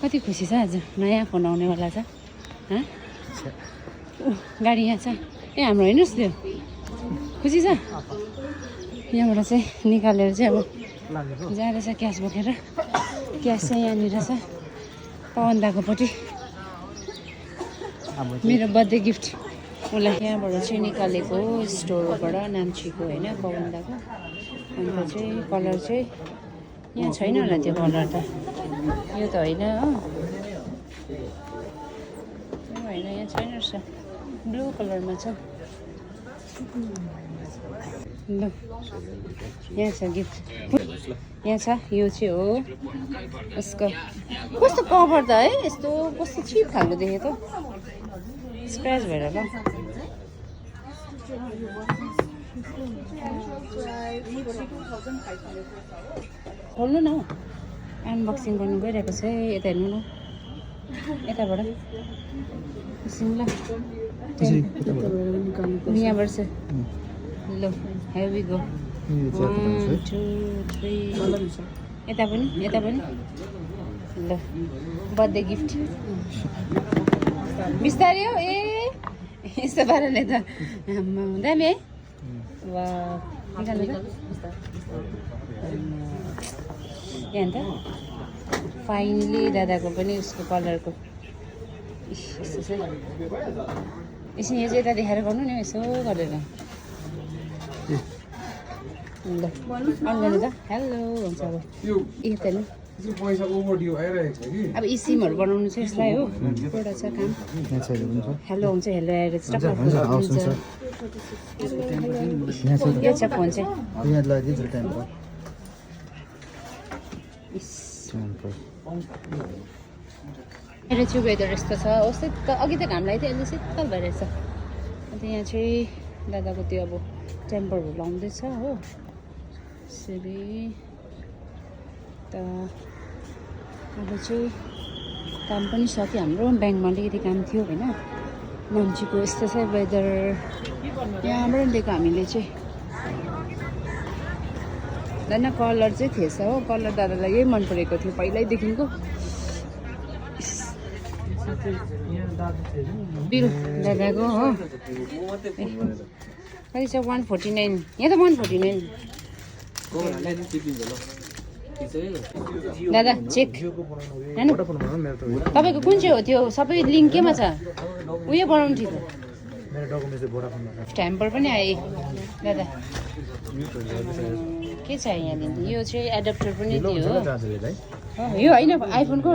कति खुसी छ आज नयाँ फोन आउनेवाला छ गाडी यहाँ छ ए हाम्रो हेर्नुहोस् त्यो खुसी छ यहाँबाट चाहिँ निकालेर चाहिँ अब जाँदैछ क्यास बोकेर क्यास चाहिँ यहाँनिर छ पवन दाकोपट्टि मेरो बर्थडे गिफ्ट उसलाई यहाँबाट चाहिँ निकालेको स्टोरबाट नाम्चीको होइन पवन दाको अन्त चाहिँ कलर चाहिँ यहाँ छैन होला त्यो कलर त यो त होइन हो होइन यहाँ छैन रहेछ ब्लू कलरमा छ ल यहाँ छ गिफ्ट यहाँ छ यो चाहिँ हो उसको कस्तो कभर त है यस्तो कस्तो चिप खालको देखेको स्क्रच भएर ल खोल्नु न अनबक्सिङ गर्नु गइरहेको छ यता हेर्नु न यताबाट एकछिन ल यहाँबाट चाहिँ ल here we go 1 2 3 यता पनि ल बर्थडे गिफ्ट बिस्तारै हो ए यस्तो पाराले त दामी है वा निकाल्नु त यहाँ त फाइनली दादाको पनि उसको कलरको यस्तो छ यसो यो चाहिँ यता देखाएर गर्नु नि यसो गरेर ल अन गर्नु त हेलो हुन्छ अब यता नि अब यी सिमहरू बनाउनु चाहिँ यसलाई हो एउटा छ काम हेलो हुन्छ हेलो आएर चाहिँ यो छ फोन चाहिँ मेरो चाहिँ वेदर यस्तो छ उस्तै त अघि त घाम लाग्थ्यो अहिले शीतल भइरहेछ अन्त यहाँ चाहिँ दादाको त्यो अब टेम्परहरू लाउँदैछ हो यसरी त अब चाहिँ काम पनि सक्यो हाम्रो ब्याङ्कमा अलिकति काम थियो होइन नाम्चीको यस्तो छ वेदर यहाँबाट दिएको हामीले चाहिँ दादा कलर चाहिँ थिएछ हो कलर दादालाई यही मन परेको थियो पहिल्यैदेखिको बिल दादाको हो कति छ 149 यहाँ त 149 दादा चेक तपाईँको कुन चाहिँ हो त्यो सबै लिङ्क केमा छ उयो बनाउनु ठिक हो स्ट्याम्पर पनि आए दादा के छ यहाँदेखि यो चाहिँ एडप्टर पनि थियो हो यो होइन आइफोनको